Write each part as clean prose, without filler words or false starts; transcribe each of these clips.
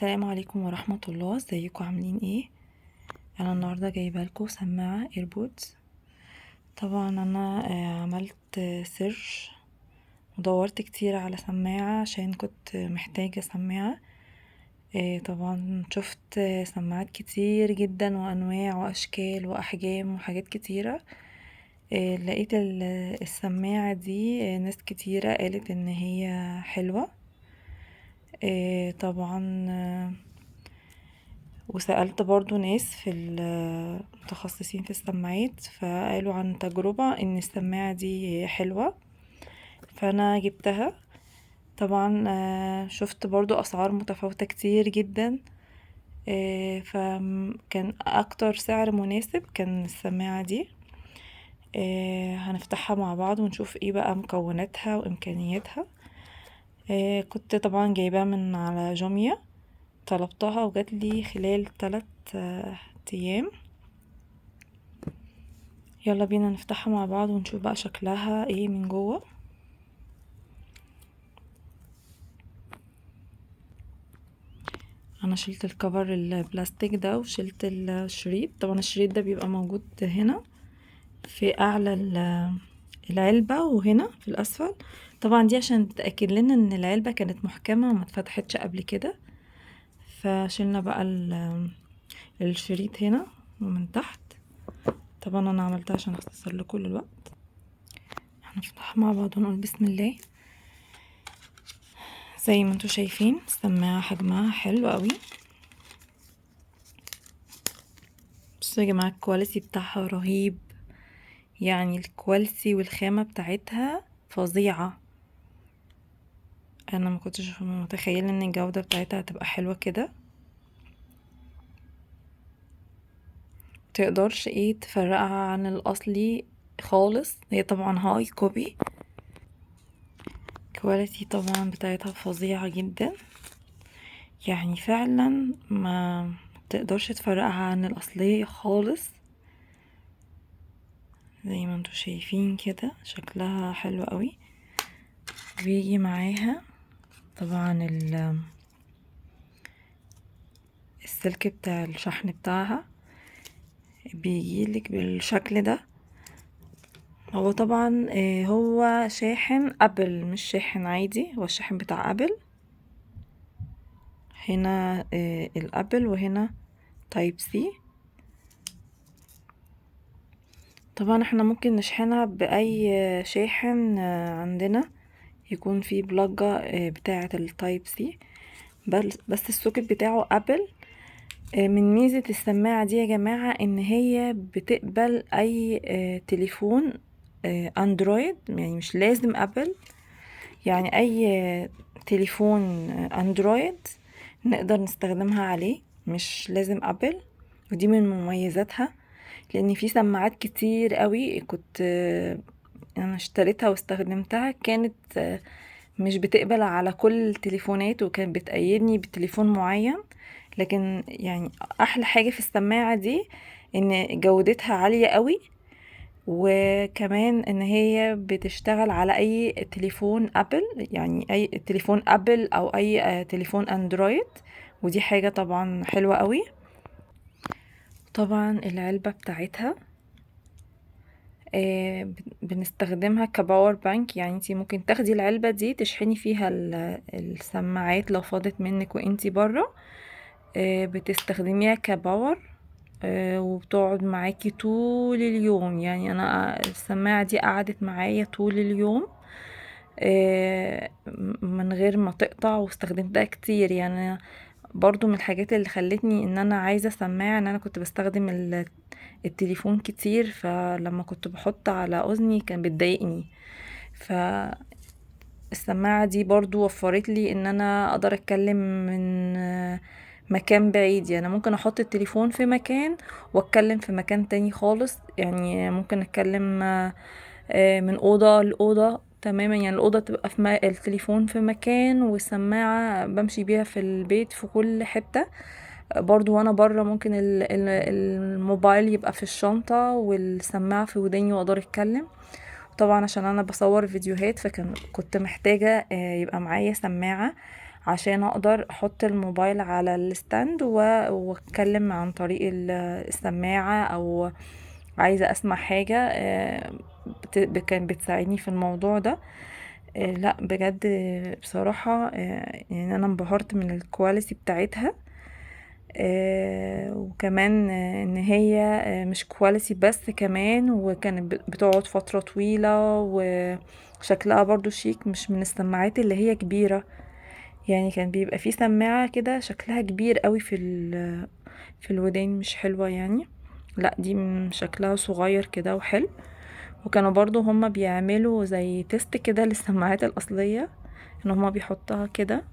السلام عليكم ورحمة الله. ازيكم عاملين ايه؟ انا النهاردة جايبه لكم سماعة AirPods. طبعا انا عملت search ودورت كتير على سماعة عشان كنت محتاجة سماعة. طبعا شفت سماعات كتير جدا وانواع واشكال واحجام وحاجات كتيرة. لقيت السماعة دي، ناس كتيرة قالت ان هي حلوة. طبعا، وسألت برضو ناس في المتخصصين في السماعات، فقالوا عن تجربة ان السماعة دي حلوة، فانا جبتها. طبعا، شفت برضو اسعار متفاوتة كتير جدا، فكان اكتر سعر مناسب كان السماعة دي. هنفتحها مع بعض ونشوف ايه بقى مكوناتها وامكانياتها. كنت طبعا جايباها من على جوميا، طلبتها وجات لي خلال 3 ايام. يلا بينا نفتحها مع بعض ونشوف بقى شكلها ايه من جوه. انا شلت الكفر البلاستيك ده وشلت الشريط. طبعا الشريط ده بيبقى موجود هنا في اعلى العلبة وهنا في الاسفل. طبعا دي عشان تتأكد لنا ان العلبة كانت محكمة وما اتفتحتش قبل كده. فشلنا بقى الشريط هنا ومن تحت. طبعا انا عملتها عشان اختصر لكم الوقت. هنفتحها مع بعض ونقول بسم الله. زي ما انتوا شايفين السماعة حجمها حلو قوي. بصوا يا جماعة ال quality بتاعها رهيب، ال quality والخامة بتاعتها فظيعة. انا ما كنتش متخيلة ان الجودة بتاعتها هتبقى حلوة كده. متقدرش تفرقها عن الاصلي خالص. هي طبعا high copy، quality طبعا بتاعتها فظيعة جدا، فعلا ما تقدرش تفرقها عن الاصلية خالص. زي ما انتوا شايفين كده شكلها حلو قوي. بيجي معاها طبعا السلك بتاع الشحن بتاعها، بيجيلك بالشكل ده. هو طبعا، هو شاحن ابل مش شاحن عادي، هو الشاحن بتاع ابل. هنا، الابل وهنا Type C. طبعا احنا ممكن نشحنها باي شاحن، عندنا يكون فيه بلاجة، بتاعة ال Type C، بس ال socket بتاعه ابل. من ميزة السماعة دي يا جماعة ان هي بتقبل اي، تليفون، اندرويد، يعني مش لازم ابل، اي تليفون، اندرويد نقدر نستخدمها عليه، مش لازم ابل. ودي من مميزاتها، لان في سماعات كتير قوي كنت، انا اشتريتها واستخدمتها، كانت، مش بتقبل على كل التليفونات وكانت بتقيدني بتليفون معين. لكن احلى حاجة في السماعة دي ان جودتها عالية قوي، وكمان ان هي بتشتغل على اي تليفون ابل، يعني اي تليفون ابل او اي، تليفون اندرويد، ودي حاجة طبعا حلوة قوي. طبعا العلبة بتاعتها، بنستخدمها ك power bank، انتي ممكن تاخدي العلبة دي تشحني فيها السماعات لو فاضت منك وانتي برا، بتستخدميها ك power، وبتقعد معاكي طول اليوم. انا السماعة دي قعدت معايا طول اليوم، من غير ما تقطع، واستخدمتها كتير. برضو من الحاجات اللي خلتني ان انا عايزة سماعة ان انا كنت بستخدم التليفون كتير، فلما كنت بحط على اذني كان بتضايقني. فالسماعة دي برضو وفرت لي ان انا اقدر اتكلم من مكان بعيد، ممكن احط التليفون في مكان واتكلم في مكان تاني خالص، ممكن اتكلم، من اوضة لأوضة تماما، الأوضة تبقى في التليفون في مكان والسماعة بمشي بيها في البيت في كل حتة. برضو وانا برا ممكن الموبايل يبقى في الشنطة والسماعة في وداني واقدر اتكلم. طبعا عشان انا بصور فيديوهات فكان كنت محتاجة، يبقى معايا سماعة عشان اقدر احط الموبايل على ال stand واتكلم عن طريق السماعة، او عايزة اسمع حاجة، كانت بتساعدني في الموضوع ده. لا بجد بصراحة، انا انبهرت من ال quality بتاعتها. وكمان، ان هي، مش quality بس كمان، وكانت بتقعد فترة طويلة، وشكلها برضو شيك، مش من السماعات اللي هي كبيرة. كان بيبقى في سماعة كده شكلها كبير قوي في الودان، مش حلوة يعني. لا دي شكلها صغير كده وحلو. وكانوا برضو هما بيعملوا زي test كده للسماعات الأصلية، ان هما بيحطها كده،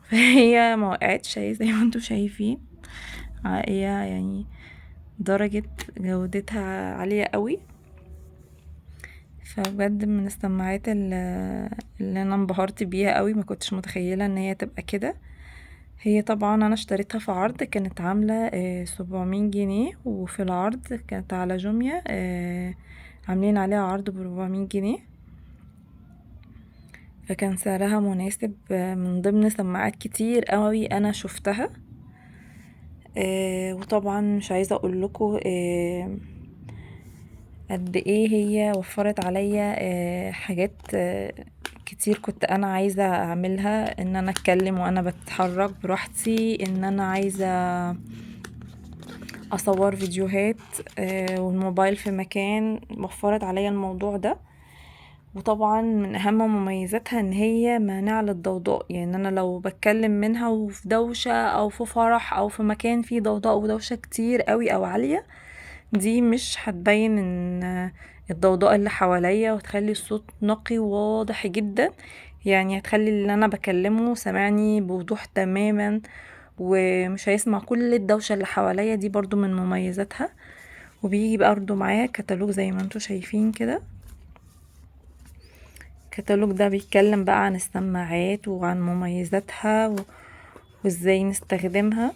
فهي ما وقعتش اهي زي ما انتم شايفين. هي درجة جودتها عالية قوي. فبجد من السماعات اللي انا انبهرت بيها قوي، ما كنتش متخيلة ان هي تبقى كده. هي طبعا انا اشتريتها في عرض، كانت عاملة، 700 جنيه، وفي العرض كانت على جوميا، عاملين عليها عرض ب400 جنيه، فكان سعرها مناسب، من ضمن سماعات كتير قوي انا شفتها. وطبعا مش عايزة اقول لكم، قد ايه هي وفرت عليا، حاجات، كتير كنت انا عايزة اعملها، ان انا اتكلم وانا بتحرك براحتي، ان انا عايزة اصور فيديوهات، والموبايل في مكان، وفرت عليا الموضوع ده. وطبعا من اهم مميزاتها ان هي مانعة للضوضاء، انا لو بتكلم منها وفي دوشة او في فرح او في مكان فيه ضوضاء ودوشة كتير قوي او عالية، دي مش هتبين ان الضوضاء اللي حواليا، وتخلي الصوت نقي وواضح جدا. هتخلي اللي انا بكلمه سامعني بوضوح تماما، ومش هيسمع كل الدوشة اللي حواليا. دي برضو من مميزاتها. وبيجي برضو معايا كتالوج زي ما انتم شايفين كده. الكتالوج ده بيتكلم بقى عن السماعات وعن مميزاتها وازاي نستخدمها.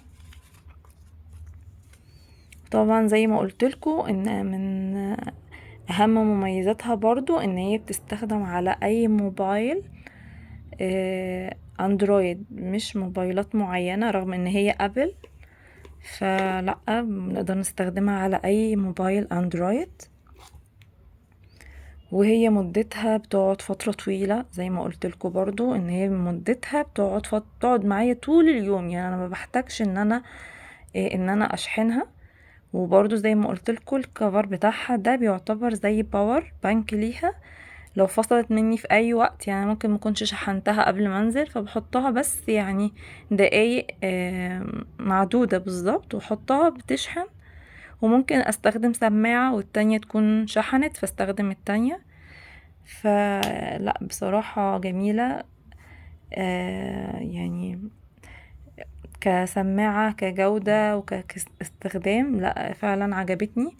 طبعا زي ما قلت لكم ان من اهم مميزاتها برضو ان هي بتستخدم على اي موبايل، اندرويد، مش موبايلات معينة، رغم ان هي ابل، فلا بنقدر نستخدمها على اي موبايل اندرويد. وهي مدتها بتقعد فترة طويلة زي ما قلت لكم برضو، ان هي مدتها بتقعد معايا طول اليوم، انا ما بحتاجش ان انا اشحنها. وبرضو زي ما قلت لكم ال cover بتاعها ده بيعتبر زي power bank ليها، لو فصلت مني في اي وقت، ممكن ما كنتش شحنتها قبل ما انزل، فبحطها بس دقايق، معدودة بالظبط، وحطها بتشحن. وممكن استخدم سماعة والتانية تكون شحنت فاستخدم التانية. فلا بصراحة جميلة، كسماعة كجودة وكاستخدام، لا فعلا عجبتني.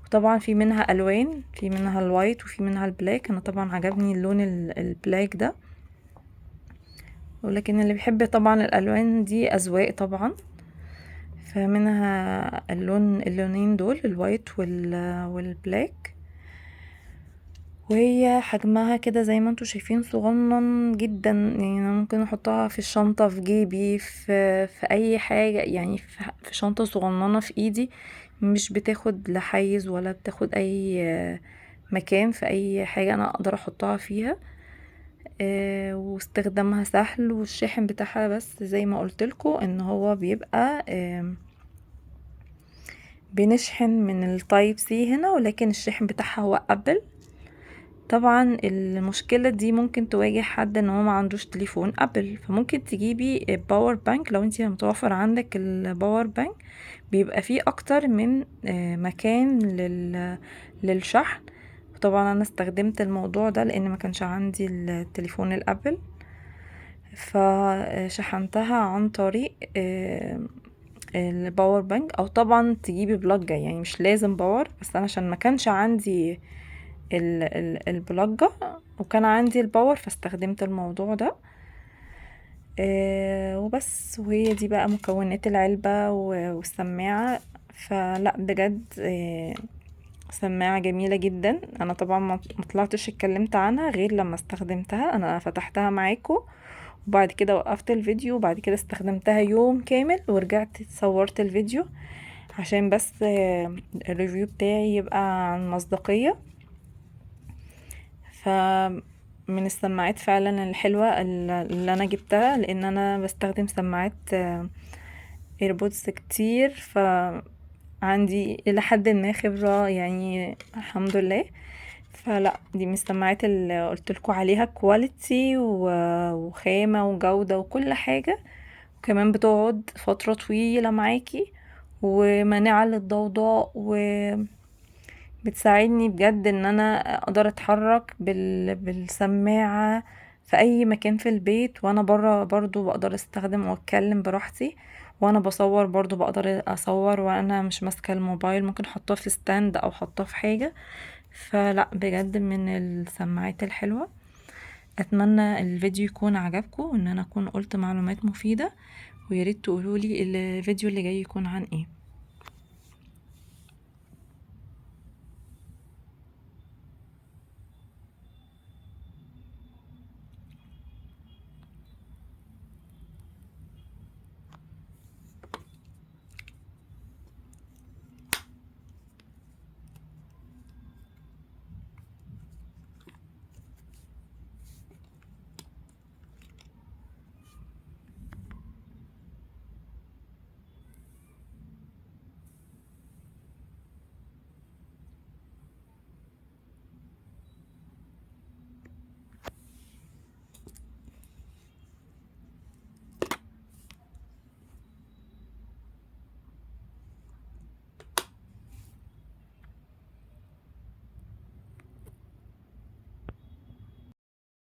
وطبعا في منها ألوان، في منها ال white وفي منها ال black. أنا طبعا عجبني اللون ال black ده، ولكن اللي بيحب طبعا الألوان دي أذواق طبعا. فمنها اللونين دول، ال white وال black. وهي حجمها كده زي ما انتوا شايفين صغنن جدا، انا ممكن احطها في الشنطة، في جيبي، في اي حاجة، في شنطة صغننة في ايدي، مش بتاخد لا حيز ولا بتاخد اي مكان في اي حاجة انا اقدر احطها فيها. واستخدامها سهل، والشاحن بتاعها بس زي ما قلت لكم ان هو بيبقى، بنشحن من ال Type C هنا، ولكن الشاحن بتاعها هو ابل. طبعا المشكلة دي ممكن تواجه حد ان هو ما عندوش تليفون ابل، فممكن تجيبي power bank. لو انتي متوفر عندك ال power bank بيبقى فيه اكتر من، مكان للشحن. وطبعا انا استخدمت الموضوع ده لان ما كانش عندي التليفون الابل، فشحنتها عن طريق، ال power bank، او طبعا تجيبي بلاجة، مش لازم power، بس انا عشان ما كانش عندي البلاجة وكان عندي ال power فاستخدمت الموضوع ده. وبس. وهي دي بقى مكونات العلبة والسماعة. فلا بجد، سماعة جميلة جدا. انا طبعا ما طلعتش اتكلمت عنها غير لما استخدمتها، انا فتحتها معاكم وبعد كده وقفت الفيديو، وبعد كده استخدمتها يوم كامل ورجعت صورت الفيديو عشان بس ال review بتاعي يبقى عن مصداقية. فمن السماعات فعلا الحلوة اللي انا جبتها، لان انا بستخدم سماعات AirPods كتير، فعندي الى حد ما خبرة يعني الحمد لله. فلا دي من السماعات اللي قلت لكم عليها quality وخامة وجودة وكل حاجة، وكمان بتقعد فترة طويلة معاكي ومانعة للضوضاء، وبتساعدني بجد ان انا اقدر اتحرك بالسماعة في اي مكان في البيت، وانا برا برضو بقدر استخدم واتكلم براحتي، وانا بصور برضو بقدر اصور وانا مش ماسكة الموبايل، ممكن احطها في stand او احطها في حاجة. فلا بجد من السماعات الحلوة. اتمنى الفيديو يكون عجبكم وان انا اكون قلت معلومات مفيدة، وياريت تقولولي الفيديو اللي جاي يكون عن ايه.